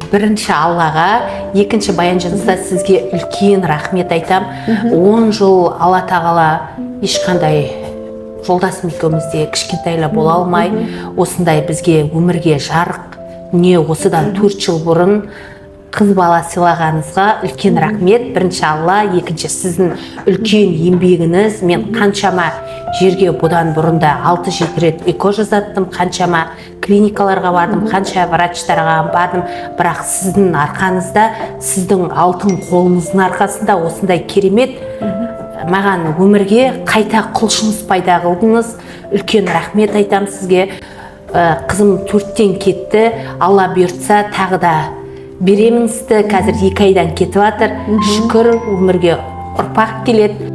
Бірінші Аллаға, екінші Баян Жынста, сізге үлкен рахмет айтам. 10 жыл Алла тағала ешқандай жолдасым екеуміз де кішкентайлар бола алмай, осындай бізге өмірге жарық не осыдан 4 жыл бұрын қыз бала сыйлағаныңызға үлкен рахмет. Бірінші Алла, екінші сіздің үлкен еңбегіңіз. Мен қаншама жерге бұдан бұрын да 6-7 рет ЭКО жасаттым, қаншама клиникаларға бардым, қанша врачтарға бардым, бірақ сіздің арқаңызда, сіздің алтын қолыңыздың арқасында осындай керемет маған өмірге қайта құлшыныс пайда қылдыңыз. Үлкен рахмет айтамын сізге. Қызым 4-тен кетті, Алла бұйыртса, тағы да беремін сізді. Қазір 2 айдан кетіп жатыр, шүкір, өмірге ұрпақ келеді.